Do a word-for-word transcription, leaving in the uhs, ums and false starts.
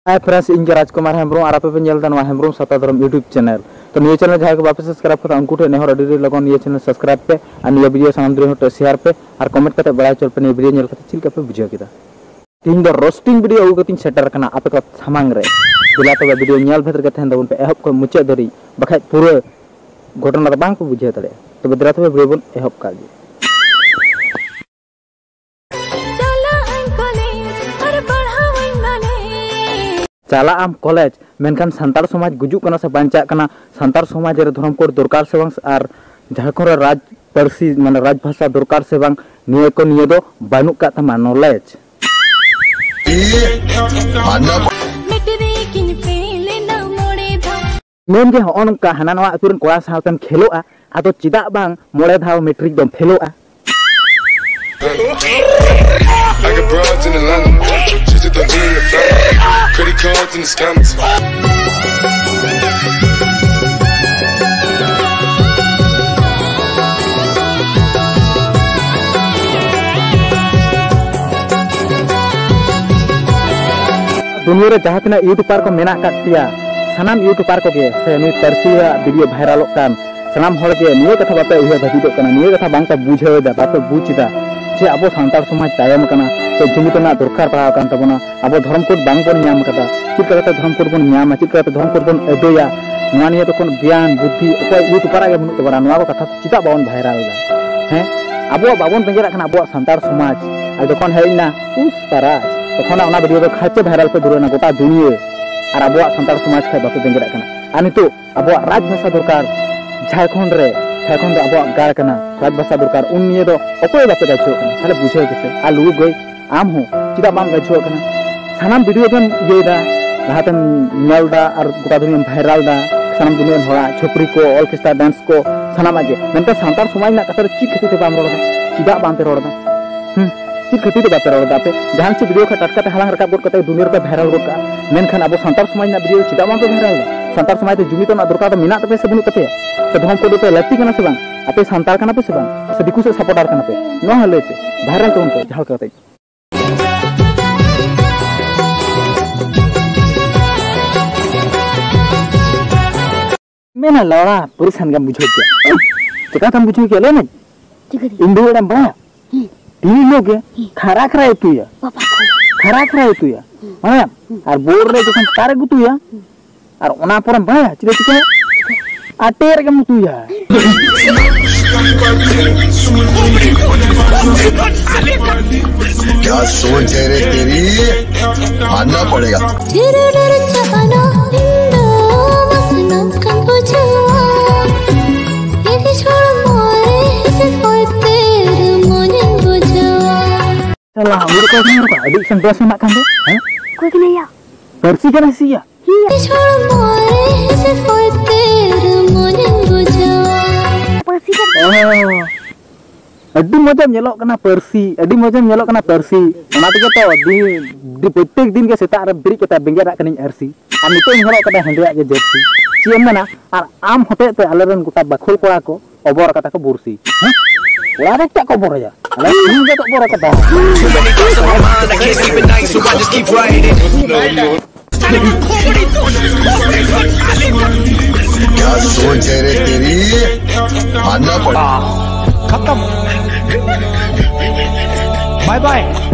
Hi friends, ᱤᱧ ᱜᱮ ᱨᱟᱡᱽᱠᱩᱢᱟᱨ ᱦᱮᱢᱵᱨᱚᱢ ᱟᱨ ᱟᱯᱮ ᱯᱮ ᱧᱮᱞ ᱮᱫᱟ ᱱᱚᱣᱟ ᱦᱮᱢᱵᱨᱚᱢ ᱥᱟᱶᱛᱟ ᱫᱷᱚᱨᱚᱢ YouTube channel᱾ ᱛᱚ ᱱᱤᱭᱟᱹ channel ᱡᱟᱦᱟᱸᱭ ᱠᱚ ᱵᱟᱯᱮ subscribe ᱠᱟᱫᱟ ᱩᱱᱠᱩ ᱴᱷᱮᱱ ᱱᱮᱦᱚᱨ ᱟᱹᱰᱤ ᱟᱹᱰᱤ ᱞᱚᱜᱚᱱ ᱱᱤᱭᱟᱹ channel subscribe ᱯᱮ ᱟᱨ ᱱᱤᱭᱟᱹ video ᱥᱟᱱᱟᱢ ᱫᱩᱞᱟᱹᱲ ᱦᱚᱲ ᱴᱷᱮᱱ share ᱯᱮ ᱟᱨ comment ᱠᱟᱛᱮ ᱵᱟᱲᱟᱭ ᱦᱚᱪᱚ ᱯᱮ ᱱᱤᱭᱟᱹ video ᱧᱮᱞ ᱠᱟᱛᱮ ᱪᱮᱫ ᱞᱮᱠᱟ ᱯᱮ ᱵᱩᱡᱷᱟᱹᱣ ᱠᱮᱫᱟ᱾ ᱛᱮᱦᱮᱧ ᱫᱚ roasting video ᱟᱹᱜᱩ ᱠᱟᱛᱮᱧ ᱥᱮᱴᱮᱨ ᱟᱠᱟᱱᱟ ᱟᱯᱮ ᱠᱚ ᱥᱟᱢᱟᱝ ᱨᱮ᱾ ᱫᱮᱞᱟ ᱛᱚᱵᱮ video ᱧᱮᱞ ᱵᱷᱮᱫ ᱨᱮᱜᱮ ᱛᱟᱦᱮᱱ ᱛᱟᱵᱚᱱ ᱯᱮ ᱮᱦᱚᱵ ᱠᱷᱚᱱ ᱢᱩᱪᱟᱹᱫ ᱫᱷᱟᱹᱨᱤᱡ, ᱵᱟᱠᱷᱟᱡ ᱯᱩᱨᱟᱹ ᱜᱷᱚᱴᱚᱱᱟ ᱫᱚ ᱵᱟᱝ ᱯᱮ ᱵᱩᱡᱷᱟᱹᱣ ᱫᱟᱲᱮᱭᱟᱜᱼᱟ᱾ ᱛᱚᱵᱮ ᱫᱮᱞᱟ ᱛᱚᱵᱮ video ᱵᱚᱱ ᱮᱦᱚᱵ ᱠᱟᱜ ᱜᱮ᱾ ᱪᱟᱞᱟᱜ ᱟᱹᱧ ᱠᱚᱞᱮᱡᱽ ᱟᱨ ᱯᱟᱲᱦᱟᱣ ᱟᱹᱧ ᱱᱚᱞᱮᱡᱽ᱾ ᱪᱟᱞᱟᱜ ᱟᱢ ᱠᱚᱞᱮᱡᱽ, ᱢᱮᱱᱠᱷᱟᱱ ᱥᱟᱱᱛᱟᱲ ᱥᱚᱢᱟᱡᱽ ᱜᱩᱡᱩᱜ ᱠᱟᱱᱟ ᱥᱮ ᱵᱟᱧᱪᱟᱜ ᱠᱟᱱᱟ, ᱥᱟᱱᱛᱟᱲ ᱥᱚᱢᱟᱡᱽ ᱨᱮ ᱫᱷᱚᱨᱚᱢ ᱠᱳᱰ ᱫᱚᱨᱠᱟᱨ ᱥᱮ ᱵᱟᱝ, ᱟᱨ ᱡᱷᱟᱲᱠᱷᱚᱸᱰ ᱨᱮ ᱨᱟᱡᱽ ᱯᱟᱹᱨᱥᱤ ᱢᱟᱱᱮ ᱨᱟᱡᱽ ᱵᱷᱟᱥᱟ ᱫᱚᱨᱠᱟᱨ ᱥᱮ ᱵᱟᱝ, ᱱᱤᱭᱟᱹ ᱠᱚ ᱱᱤᱭᱟᱹ ᱫᱚ ᱵᱟᱹᱱᱩᱜ ᱠᱟᱜ ᱛᱟᱢᱟ ᱱᱚᱞᱮᱡᱽ᱾ ᱢᱮᱴᱨᱤᱠ ᱤᱧ ᱯᱷᱮᱞ ᱮᱱᱟ ᱢᱚᱬᱮ ᱫᱷᱟᱣ᱾ ᱢᱮᱱ ᱜᱮ ᱦᱚᱸᱜᱼᱚ ᱱᱚᱝᱠᱟ ᱦᱟᱱᱟ ᱱᱚᱣᱟ ᱟᱹᱛᱩ ᱨᱮᱱ ᱠᱚᱲᱟ ᱥᱟᱶᱛᱮᱢ ᱠᱷᱮᱞᱳᱜᱼᱟ, ᱟᱫᱚ ᱪᱮᱫᱟᱜ ᱵᱟᱝ ᱢᱚᱬᱮ ᱫᱷᱟᱣ ᱢᱮᱴᱨᱤᱠ ᱫᱚᱢ ᱯᱷᱮᱞᱳᱜᱼᱟ? I got broads in Atlanta. Just hit the lean in the family. Credit cards and the scammers. ᱫᱩᱱᱤᱭᱟᱹ ᱨᱮ ᱡᱟᱦᱟᱸ ᱛᱤᱱᱟᱹᱜ YouTuber ᱠᱚ ᱢᱮᱱᱟᱜ ᱟᱠᱟᱫ ᱯᱮᱭᱟ, ᱥᱟᱱᱟᱢ YouTuber ᱠᱚᱜᱮ ᱥᱮ ᱱᱩᱭ ᱯᱟᱹᱨᱥᱤᱭᱟᱜ video ᱵᱷᱟᱭᱨᱟᱞᱚᱜ ᱠᱟᱱ, ᱥᱟᱱᱟᱢ ᱦᱚᱲ ᱜᱮ ᱱᱤᱭᱟᱹ ᱠᱟᱛᱷᱟ ᱵᱟᱯᱮ ᱩᱭᱦᱟᱹᱨ ᱵᱷᱟᱹᱵᱤᱛᱚᱜ ᱠᱟᱱᱟ, ᱱᱤᱭᱟᱹ ᱠᱟᱛᱷᱟ ᱵᱟᱝ ᱯᱮ ᱵᱩᱡᱷᱟᱹᱣ ᱮᱫᱟ, ᱵᱟᱯᱮ ᱵᱩᱡᱽ ᱮᱫᱟ ᱡᱮ ᱟᱵᱚ ᱥᱟᱱᱛᱟᱲ ᱥᱚᱢᱟᱡᱽ ᱛᱟᱭᱚᱢ ᱟᱠᱟᱱᱟ, ᱥᱮ ᱡᱩᱢᱤᱫ ᱨᱮᱱᱟᱜ ᱫᱚᱨᱠᱟᱨ ᱯᱟᱲᱟᱣ ᱟᱠᱟᱱ ᱛᱟᱵᱚᱱᱟ, ᱟᱵᱚ ᱫᱷᱚᱨᱚᱢ ᱠᱳᱰ ᱵᱟᱝ ᱵᱚᱱ ᱧᱟᱢ ᱟᱠᱟᱫᱟ, ᱪᱮᱫ ᱞᱮᱠᱟᱛᱮ ᱫᱷᱚᱨᱚᱢ ᱠᱳᱰ ᱵᱚᱱ ᱧᱟᱢᱟ, ᱪᱮᱫ ᱞᱮᱠᱟᱛᱮ ᱫᱷᱚᱨᱚᱢ ᱠᱳᱰ ᱵᱚᱱ ᱟᱹᱫᱟᱹᱭᱟ, ᱱᱚᱣᱟ ᱱᱤᱭᱮ ᱛᱚᱠᱷᱚᱱ ᱜᱮᱭᱟᱱ ᱵᱩᱫᱽᱫᱷᱤ ᱚᱠᱚᱭ YouTuber ᱟᱜ ᱜᱮ ᱵᱟᱹᱱᱩᱜ ᱛᱟᱵᱚᱱᱟ, ᱱᱚᱣᱟ ᱠᱚ ᱠᱟᱛᱷᱟ ᱪᱮᱫᱟᱜ ᱵᱟᱵᱚᱱ ᱵᱷᱟᱭᱨᱟᱞ ᱮᱫᱟ? ᱦᱮᱸ, ᱟᱵᱚᱣᱟᱜ ᱵᱟᱵᱚᱱ ᱵᱮᱸᱜᱮᱫᱟᱜ ᱠᱟᱱᱟ ᱟᱵᱚᱣᱟᱜ ᱥᱟᱱᱛᱟᱲ ᱥᱚᱢᱟᱡᱽ, ᱟᱨ ᱡᱚᱠᱷᱚᱱ ᱦᱮᱡ ᱮᱱᱟ ᱩᱥ ᱯᱟᱨᱟᱡᱽ, ᱛᱚᱠᱷᱚᱱ ᱚᱱᱟ video ᱫᱚ ᱠᱷᱟᱨᱪᱟ ᱵᱷᱟᱭᱨᱟᱞ ᱯᱮ ᱫᱷᱩᱨᱟᱹᱣ ᱮᱱᱟ ᱜᱚᱴᱟ ᱫᱩᱱᱤᱭᱟᱹ, ᱟᱨ ᱟᱵᱚᱣᱟᱜ ᱥᱟᱱᱛᱟᱲ ᱥᱚᱢᱟᱡᱽ ᱠᱷᱟᱡ ᱵᱟᱯᱮ ᱵᱮᱸᱜᱮᱫᱟᱜ ᱠᱟᱱᱟ᱾ ᱟᱨ ᱱᱤᱛᱚᱜ ᱟᱵᱚᱣᱟᱜ ᱨᱟᱡᱽ ᱵᱷᱟᱥᱟ ᱫᱚᱨᱠᱟᱨ, ᱡᱷᱟᱲᱠᱷᱚᱸᱰ ᱨᱮ, ᱡᱷᱟᱲᱠᱷᱚᱸᱰ ᱫᱚ ᱟᱵᱚᱣᱟᱜ ᱜᱟᱲ ᱠᱟᱱᱟ, ᱨᱟᱡᱽ ᱵᱷᱟᱥᱟ ᱫᱚᱨᱠᱟᱨ, ᱩᱱ ᱱᱤᱭᱮ ᱫᱚ ᱚᱠᱚᱭ ᱵᱟᱯᱮ ᱜᱟᱡᱷᱚᱜ ᱠᱟᱱᱟ? ᱛᱟᱦᱞᱮ ᱵᱩᱡᱷᱟᱹᱣ ᱯᱮᱥᱮ᱾ ᱟᱨ ᱞᱩᱜᱩ ᱜᱟᱹᱭ, ᱟᱢ ᱦᱚᱸ ᱪᱮᱫᱟᱜ ᱵᱟᱢ ᱜᱟᱡᱷᱚᱜ ᱠᱟᱱᱟ? ᱥᱟᱱᱟᱢ video ᱜᱮᱢ ᱤᱭᱟᱹᱭᱮᱫᱟ, ᱞᱟᱦᱟᱛᱮᱢ ᱧᱮᱞ ᱮᱫᱟ ᱟᱨ ᱜᱚᱴᱟ ᱫᱩᱱᱤᱭᱟᱹᱢ ᱵᱷᱟᱭᱨᱟᱞ ᱮᱫᱟ, ᱥᱟᱱᱟᱢ ᱫᱩᱱᱤᱭᱟᱹ ᱨᱮᱱ ᱦᱚᱲᱟᱜ ᱪᱷᱟᱹᱯᱨᱤ ᱠᱚ, orchestra dance ᱠᱚ, ᱥᱟᱱᱟᱢᱟᱜ ᱜᱮ᱾ ᱢᱮᱱᱠᱷᱟᱱ ᱥᱟᱱᱛᱟᱲ ᱥᱚᱢᱟᱡᱽ ᱨᱮᱱᱟᱜ ᱠᱟᱛᱷᱟ ᱨᱮ ᱪᱮᱫ ᱠᱷᱟᱹᱛᱤᱨ ᱛᱮ ᱵᱟᱢ ᱨᱚᱲ ᱮᱫᱟ? ᱪᱮᱫᱟᱜ ᱵᱟᱝ ᱯᱮ ᱨᱚᱲ ᱮᱫᱟ? ᱦᱩᱸ, ᱪᱮᱫ ᱠᱷᱟᱹᱛᱤᱨ ᱛᱮ ᱵᱟᱯᱮ ᱨᱚᱲ ᱮᱫᱟ ᱟᱯᱮ? ᱡᱟᱦᱟᱱ ᱪᱮᱫ video ᱠᱷᱟᱱ ᱴᱟᱴᱠᱟ ᱛᱮ ᱦᱟᱞᱟᱝ ᱨᱟᱠᱟᱵ ᱜᱚᱫ ᱠᱟᱛᱮ ᱫᱩᱱᱤᱭᱟᱹ ᱨᱮᱯᱮ ᱵᱷᱟᱭᱨᱟᱞ ᱜᱚᱫ ᱠᱟᱜᱼᱟ, ᱢᱮᱱᱠᱷᱟᱱ ᱟᱵᱚ ᱥᱟᱱᱛᱟᱲ ᱥᱚᱢᱟᱡᱽ ᱨᱮᱱᱟᱜ video ᱪᱮᱫᱟᱜ ᱵᱟᱝ ᱯᱮ ᱵᱷᱟᱭᱨᱟᱞ ᱮᱫᱟ? ᱥᱟᱱᱛᱟᱲ ᱥᱚᱢᱟᱡᱽ ᱨᱮ ᱡᱩᱢᱤᱫ ᱨᱮᱱᱟᱜ ᱫᱚᱨᱠᱟᱨ ᱫᱚ ᱢᱮᱱᱟᱜ ᱛᱟᱯᱮᱭᱟ ᱥᱮ ᱵᱟᱹᱱᱩᱜ ᱛᱟᱯᱮᱭᱟ? ᱥᱮ ᱫᱷᱚᱨᱚᱢ ᱠᱳᱰ ᱯᱮ ᱞᱟᱹᱠᱛᱤ ᱠᱟᱱᱟ ᱥᱮ ᱵᱟᱝ? ᱟᱯᱮ ᱥᱟᱱᱛᱟᱲ ᱠᱟᱱᱟ ᱯᱮ ᱥᱮ ᱵᱟᱝ? ᱥᱮ ᱫᱤᱠᱩ ᱥᱮᱫ supporter ᱠᱟᱱᱟ ᱯᱮ? ᱱᱚᱣᱟ ᱦᱚᱸ ᱞᱟᱹᱭ ᱯᱮ, ᱵᱷᱟᱭᱨᱟᱞ ᱛᱟᱵᱚᱱ ᱯᱮ ᱡᱟᱦᱟᱸ ᱞᱮᱠᱟ ᱠᱟᱛᱮ᱾ ᱢᱮᱱᱟ ᱞᱟᱲᱟ ᱯᱚᱨᱤᱥᱟᱱ ᱜᱮᱢ ᱵᱩᱡᱷᱟᱹᱣ ᱠᱮᱭᱟ᱾ ᱪᱮᱠᱟ ᱠᱟᱢ ᱵᱩᱡᱷᱟᱹᱣ ᱠᱮᱭᱟ ᱞᱟᱹᱭ ᱢᱮ? ᱪᱤᱠᱟᱹᱛᱮ? ᱤᱧ ᱫᱚ ᱮᱲᱮᱢ ᱵᱟᱲᱟᱭᱟ᱾ ᱦᱮᱸ᱾ ᱛᱤᱱ ᱦᱤᱞᱳᱜ ᱜᱮ ᱦᱮᱸ᱾ ᱠᱷᱟᱨᱟ ᱠᱷᱟᱨᱟ ᱩᱛᱩᱭᱟ᱾ ᱵᱟᱵᱟ ᱠᱚ᱾ ᱠᱷᱟᱨᱟ ᱠᱷᱟᱨᱟ ᱩᱛᱩᱭᱟ᱾ ᱦᱮᱸ᱾ ᱵᱟᱲᱟᱭᱟᱢ? ᱦᱮᱸ᱾ ᱟᱨ ᱵᱳᱨ ᱨᱮ ᱡᱚᱠᱷᱚᱱ ᱛᱟᱨᱮ ᱜᱩᱛᱩᱭᱟ, ᱦᱮᱸ᱾ ᱟᱨ ᱚᱱᱟ ᱯᱚᱨᱮᱢ ᱵᱟᱲᱟᱭᱟ ᱪᱮᱫ ᱪᱤᱠᱟᱹᱭᱟ? ᱟᱴᱮ ᱨᱮᱜᱮᱢ ᱩᱛᱩᱭᱟ᱾ क्या सोच है रे तेरी, मानना पड़ेगा। ᱰᱷᱮᱨ ᱰᱷᱮᱨ ᱪᱟᱦᱟᱱᱟ ᱤᱧ ᱫᱚ ᱢᱟᱥᱮ ᱱᱚᱝᱠᱟᱧ ᱵᱩᱡᱷᱟᱹᱣᱟ᱾ ᱤᱧ ᱦᱚᱲᱢᱚ ᱨᱮ ᱦᱤᱸᱥᱤᱫ ᱦᱚᱭᱛᱮ ᱢᱚᱡᱤᱧ ᱵᱩᱡᱷᱟᱹᱣᱟ᱾ ᱥᱟᱞᱟ, ᱦᱩᱲᱩ ᱠᱚ ᱟᱹᱠᱷᱨᱤᱧ ᱦᱩᱲᱩ ᱠᱚ ᱟᱹᱰᱤ ᱥᱟᱱ ᱵᱮᱥ ᱢᱮᱱᱟᱜ ᱠᱟᱱ ᱫᱚ, ᱦᱮᱸ? ᱚᱠᱚᱭ ᱠᱟᱱᱟᱭᱟ? ᱯᱟᱹᱨᱥᱤ ᱠᱟᱱᱟᱭ ᱥᱮ ᱭᱟ? ᱦᱤᱭᱟ᱾ ᱦᱚᱲᱢᱚ ᱨᱮ ᱦᱤᱸᱥᱤᱫ ᱦᱚᱭᱛᱮ ᱢᱚᱡᱤᱧ ᱵᱩᱡᱷᱟᱹᱣᱟ᱾ ᱯᱟᱹᱨᱥᱤ ᱠᱟᱱᱟ᱾ ᱚ, ᱟᱹᱰᱤ ᱢᱚᱡᱮᱢ ᱧᱮᱞᱚᱜ ᱠᱟᱱᱟ ᱯᱟᱹᱨᱥᱤ, ᱟᱹᱰᱤ ᱢᱚᱡᱮᱢ ᱧᱮᱞᱚᱜ ᱠᱟᱱᱟ ᱯᱟᱹᱨᱥᱤ᱾ ᱚᱱᱟ ᱛᱮᱜᱮ ᱛᱚ ᱫᱤ-, ᱫᱤ-, ᱯᱨᱚᱛᱮᱠ ᱫᱤᱱ ᱜᱮ ᱥᱮᱛᱟᱜ ᱨᱮ ᱵᱮᱨᱮᱫ ᱠᱟᱛᱮ ᱵᱮᱸᱜᱮᱫ ᱟᱜ ᱠᱟᱹᱱᱟᱹᱧ ᱟᱹᱨᱥᱤ᱾ ᱟᱨ ᱱᱤᱛᱚᱜ ᱤᱧ ᱦᱚᱨᱚᱜ ᱠᱟᱫᱟ ᱦᱮᱸᱫᱮᱭᱟᱜ ᱜᱮ ᱡᱟᱹᱨᱥᱤ᱾ ᱪᱮᱫ ᱮᱢ ᱢᱮᱱᱟ? ᱟᱨ ᱟᱢ ᱦᱚᱛᱮᱡ ᱛᱮ ᱟᱞᱮᱨᱮᱱ ᱜᱚᱴᱟ ᱵᱟᱠᱷᱳᱞ ᱠᱚᱲᱟ ᱠᱚ ᱚᱵᱚᱨ ᱠᱟᱫᱟ ᱠᱚ ᱵᱩᱨᱥᱤ᱾ ᱦᱮᱸ? ᱚᱲᱟᱜ ᱨᱮ ᱪᱮᱫ ᱠᱚ ᱚᱵᱚᱨᱟᱭᱟ? ᱟᱞᱮ ᱤᱧ ᱜᱮ ᱚᱵᱚᱨ ᱠᱟᱫᱟ᱾ Too many thoughts on my mind, I can't sleep at night, so I just keep writing. क्या सोच है रे तेरी, मानना पड़ा। खत्म। Bye bye.